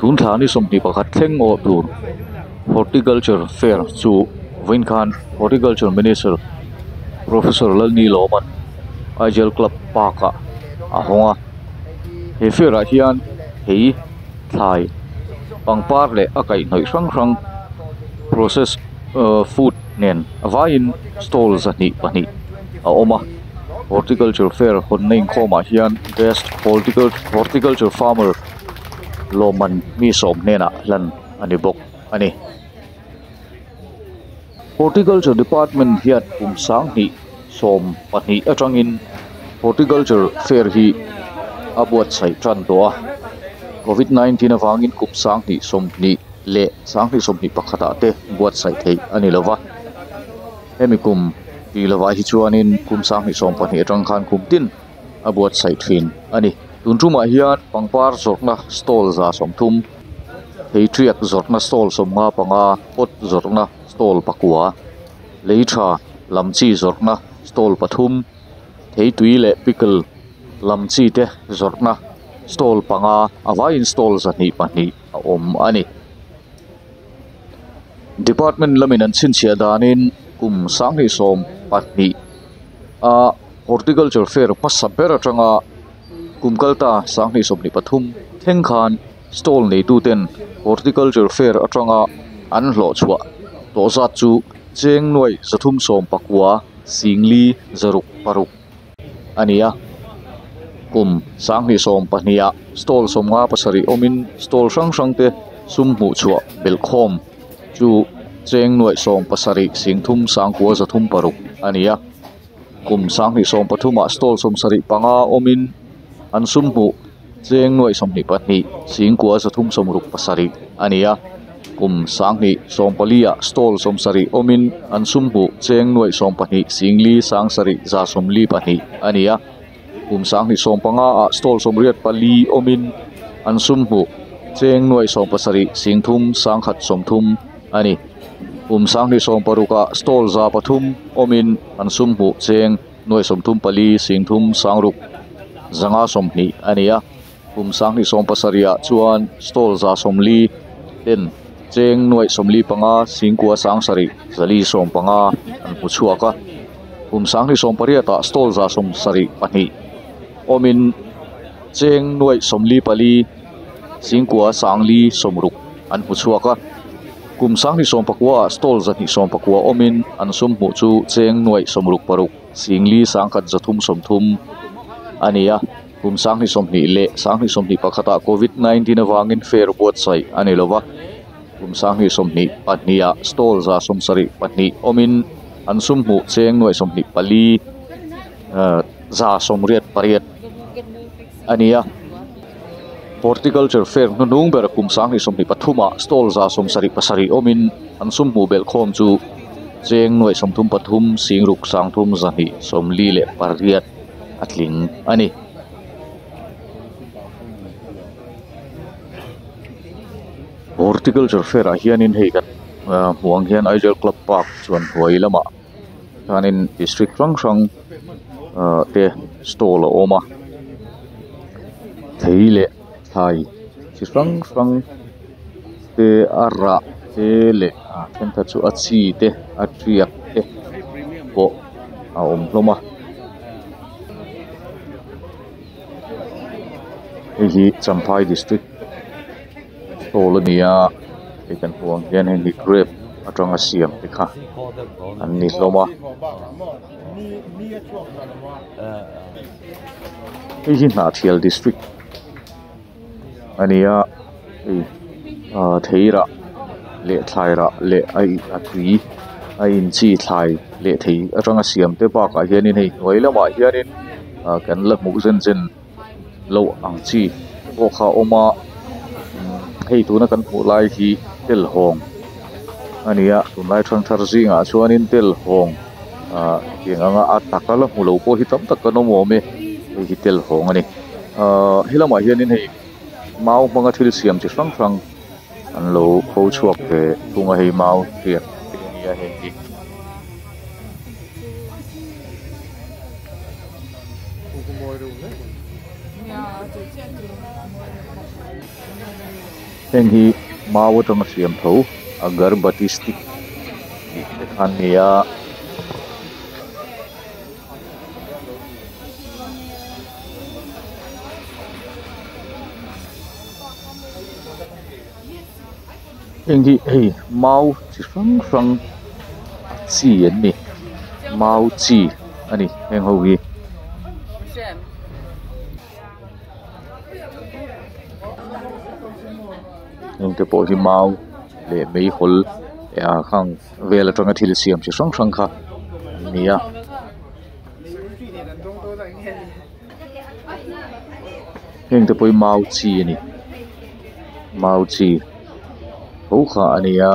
Tun thla ni 21 thleng awh tur horticulture fair chu vawiin khan horticulture minister professor Lalnilawman Aijal club park ah a hawng a he fair ah hian thei thlai pangpar leh a kaihhnawih hrang hrang process ahh food nen a vaiin stall 2 2 a awm a horticulture fair hawnna inkhawmah hian best horticulture farmer lawmman mi sawm hnenah hlan a ni bawk a ni. Horticulture department hian kum 2012 atangin horticulture fair hi a buatsaih tan tawh a covid 19 avangin kum 2020 leh 2021 ah te buatsaih theih a ni lova hemi kum tih lovah hi chuanin kum 2022 atang khan kum tin a buatsaih thin a ni tun tumah hian pangpar zawrhna stall 30 thei tiak zawrhna stall 55 pot zawrhna stall 9 lei tha lam chi zawrhna stall 3 thei tui leh pickle lam chi te zawrhna stall 5 a vaiin stall 2 2 a awm a ni. Department lamin an chhinchhiah danin kum 2012 a horticulture fair hmasa ber atanga kum kalta 2023 thleng khan stall neitu ten horticulture fair atanga an hlawh chhuah tawh zat chu cheng nuai 319 singli 6 6 a ni a kum 2022 ah stall 57 awmin stall hrang hrang te sum hmuh chhuah belhkhawm chu cheng nuai 17 singthum sangkua 3 6 a ni a kum 2023 ah stall 75 awmin an sum hmuh cheng nuai 22 singkua 367 a ni a kum 2024 ah stall 70 awmin an sum hmuh cheng nuai 12 singli sangsarih 142 a ni a kum 2025 ah stall 84 awmin an sum hmuh cheng nuai 17 singthum sangkhat 30 a ni kum 2026 ah stall 3 awmin an sum hmuh cheng nuai 34 singthum sangruk 520 a ni a kum 2027 ah chuan stall 140 ten cheng nuai 45 singkua sangsarih 415 an hmu chhuak a kum 2028 ah stall 72 awmin cheng nuai 44 singkua sangli 60 an hmu chhuak a kum 2029 ah stall 219 awmin an sum hmuh chu cheng nuai 66 singli sangkhat 330 a ni a kum 2020 leh 2021 ah covid 19 awangin fair buatsaih a ni lova kum 2022 ah stall 72 awmin an sum hmuh cheng nuai 24 188 a ni a horticulture fair hnuhnung ber kum 2023 ah stall 77 awmin an sum hmuh belhkhawm chu cheng nuai 33 singruk sangthum 248 leh pariat a tling a ni. Horticulture fair ah hianin hei kan hmuh ang hian Aijal club park chuan hnuai lamah hianin district hrang hrang te stall a awm a thei leh thlai chi hrang hrang te a rah te leh a thenkhat chu a chi te a tiak te pawh a awm hlawm a hei hi Champhai district stall a ni a hei kan hmuh ang hian heng hi grape atanga siam te kha an ni hlawm a hei hi Hnahthial district a ni a hei ah thei rah leh thlai rah leh a ih a tui a in chi thlai leh thei atanga siam te bakah hianin hei hnuai lamah hianin ah kan la hmuh zen zen loh ang chi pawh kha a awm a hei tuna kan hmuh lai hi telhawng a ni a tunlai thangthar zingah chuanin telhawng ah tiang anga a taka la hmu lo pawh hi tam tak kan awm awm e hei hi telhawng a ni ahh helamah hianin hei mau hmanga thil siam chi hrang hrang an lo pho chhuak ve thung a hei mau hriat te a ni a heng hi. Heng hi mau atanga siam tho agarbati stick tih te kha an ni a. Heng hi hei mau chi hrang hrang a chi an ni mau chi a ni heng ho hi. Heng te pawh hi mau leh meihawl leh ah khang vel atanga thil siam chi hrang hrang kha an ni a. Heng te pawh hi mau chi a ni mau chi tho kha a ni a.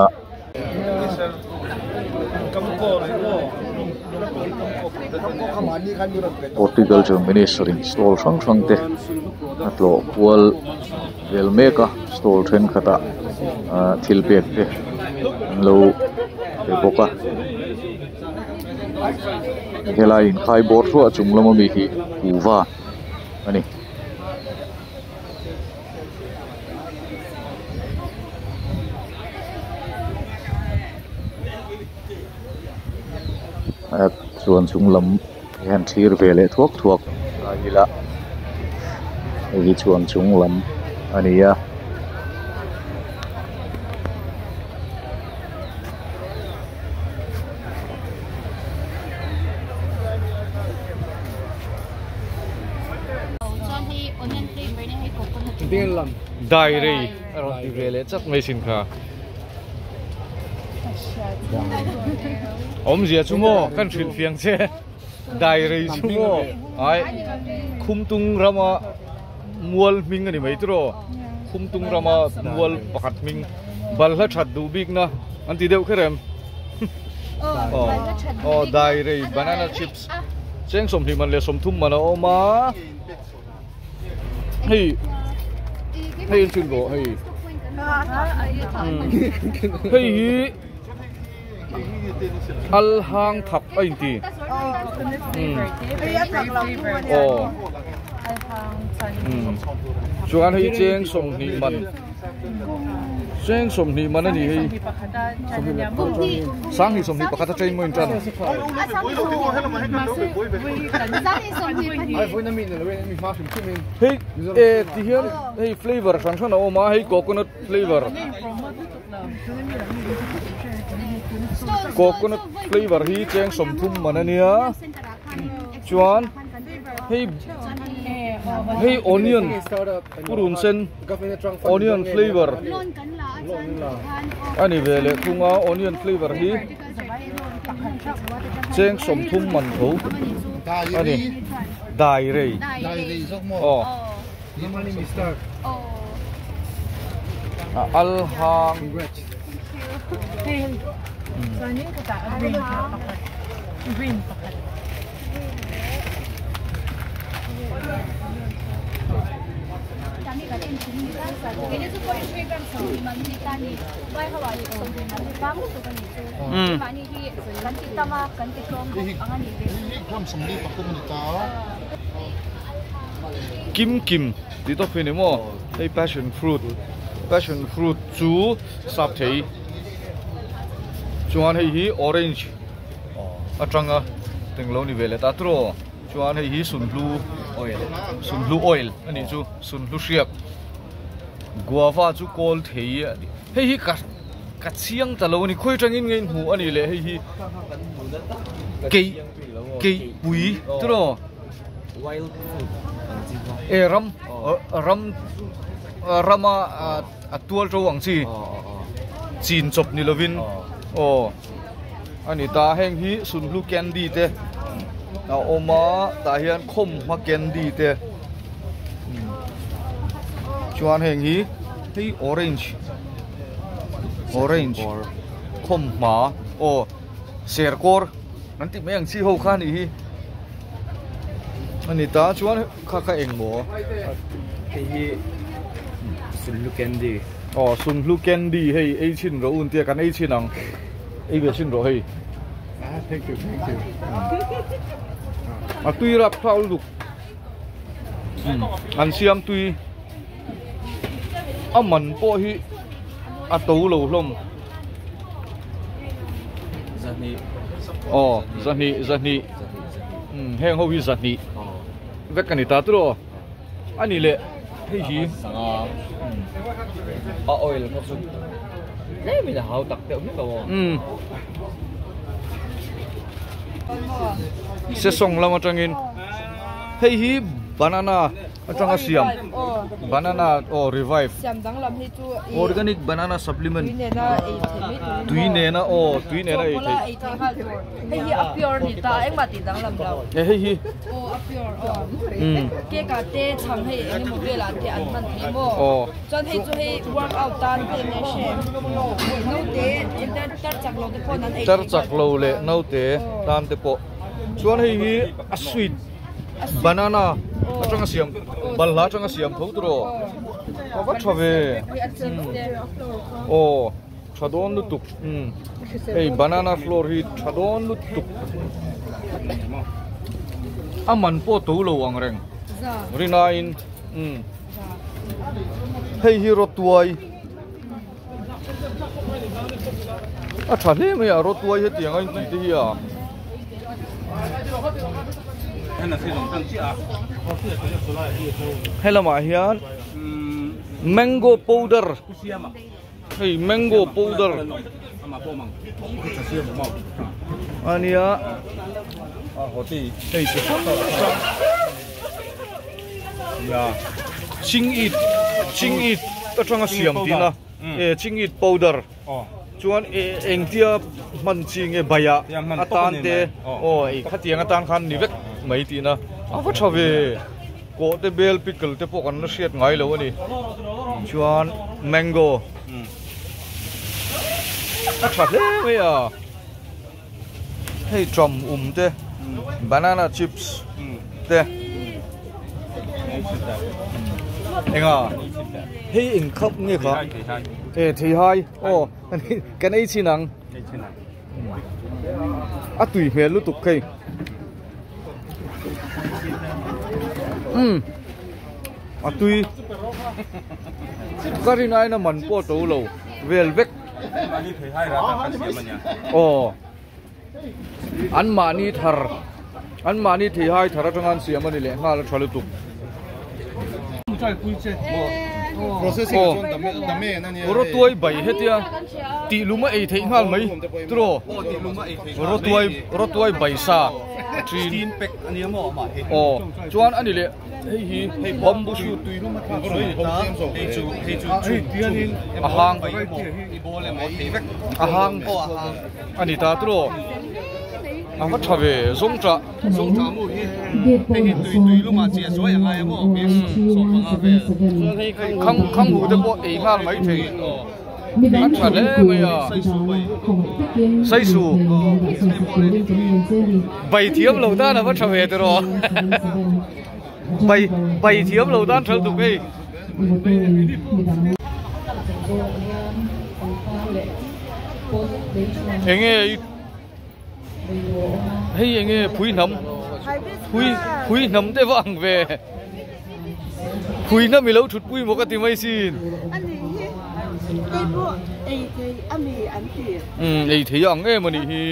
Horticulture minister in stall hrang hrang te a tlawh kual vel mek a stall thenkhat ah ahh thil pek te an lo pe bawk a helai inkhai bawr thluah chung lama mi hi kuhva a ni. Chuan chung lam hian thlir ve leh thuak thuak a ila hei hi chuan chung lam a ni a. Diary a rawn ti ve leh chak mai sin kha. Awmzia chu maw kan hrilh fiang che diary chu maw ai khumtung rama mual hming a ni mai tiraw khumtung rama mual pakhat hming balhla that duh bikna an ti deuh kher em aw diary banana chips cheng sawmhnih man leh sawmthum man a awm a. Hei hei an chhun rawh hei hei hi al hang thak a inti aw chuan hei cheng sawmhnih man Cheng sawmhnih man a ni hei. Sanghnih sawmhnih pakhat a train maw in tan. Hei e ti hian hei flavor hran hran a awm a hei coconut flavor. Coconut flavor hi cheng sawmthum man a nia. Chuan hei hei onion purun sen onion flavor a ni ve leh thung a onion flavor hi cheng sawmthum man tho a ni dai rei aw a al hang Kim kim tih tawp hi a ni maw hei passion fruit passion fruit chu sap thei chuan hei hi orange atanga teng lo ni ve leh ta tiraw chuan hei hi sunhlu oil sunhlu oil a nih chu sunhlu hriak guava chu kawl thei a ni hei hi ka ka chiang ta lo a ni khawi atangin nge in hmuh a nih leh hei hi keih keih pui tiraw e ram ram rama a tual to ang chi chin chawp ni lovin aw. A ni ta heng hi sunhlu candy te a awm a tah hian khawmhma candy te chuan heng hi hei orange orange khawmhma aw serkawr an tih mai ang chi ho kha a nih hi a ni ta chuan kha kha eng maw hei hi sunhlu candy aw sunhlu candy hei ei chhin rawh u tia kan ei chhin ang. Ei ve sin rawh hei. Ah, thank you, thank you. A tui rap thau lutuk. An siam tui. A man pawh hi a to lo hlawm. Zahnih. Aw zahnih zahnih umm heng ho hi zahnih vek a ni ta tiraw a ni leh hei hi sanga a oil kha chu tlem in a hau tak deuh hlek lo aw. Umm sesawng lam atangin hei hi banana. Atanga siam banana aw revive siam danglam hi chu i organic banana supplement tui nena ei theih mai turin tui nena aw tui nena ei theih ei theih nghal tur hei hi a pure ni ta engmah tih danglam lo e hei hi aw a pure aw cake ah te chhang hei eng emaw velah te an hman thei maw aw chuan hei chu hei workout tan te enge hre naute tar chak lo te pawh an ei tar chak lo leh naute tan te pawh chuan hei hi a sweet Banana atanga siam balhla atanga siam tho tur aw a va tha ve aw tha dawn lutuk hei banana flour hi tha dawn lutuk a man pawh to lo ang reng rinaiin hei hi rawtuai a tha hle mai a rawtuai hetiang a intih te hi a. Helamah hian mango powder hei mango powder a nia hei chi hrang hrang chingit chingit atanga siam tihna e chingit powder chuan engtia hman chi nge baiah atan te aw ei khatiang atan khan ni vek mai tihna a va tha ve kawh te bel pickle te pawh kan la hriat ngai lo a ni chuan mango a tha hle mai a. Hei tram um te banana chips te enga hei eng khap nge kha e thei hai aw kan ei chin ang a tui hmel lutuk hei um a tui ka rin aina man pawh to lo vel vek. Aw an mahni thar an mahni theihai thar atanga an siam a ni leh nghal a tha lutuk. Aw rawtuai bai hetia tih lum a ei theih nghal mai tiraw rawtuai rawtuai bai sa thin aw chuan a ni leh. Hei hi hei bamboo shoot a hang a hang a ni ta tiraw a va tha ve zawngṭah khang khang hu te pawh ei nghal mai thei. A tha hle mai a, Saisu bai thiam lo tan a va tha ve tiraw bai bai thiam lo tan tha lutuk hei. Enge hei enge phui hnam phui phui hnam te va ang ve. Phuina mi lo thut pui maw ka ti mai sin. Umm ei thei ang em a nih hi.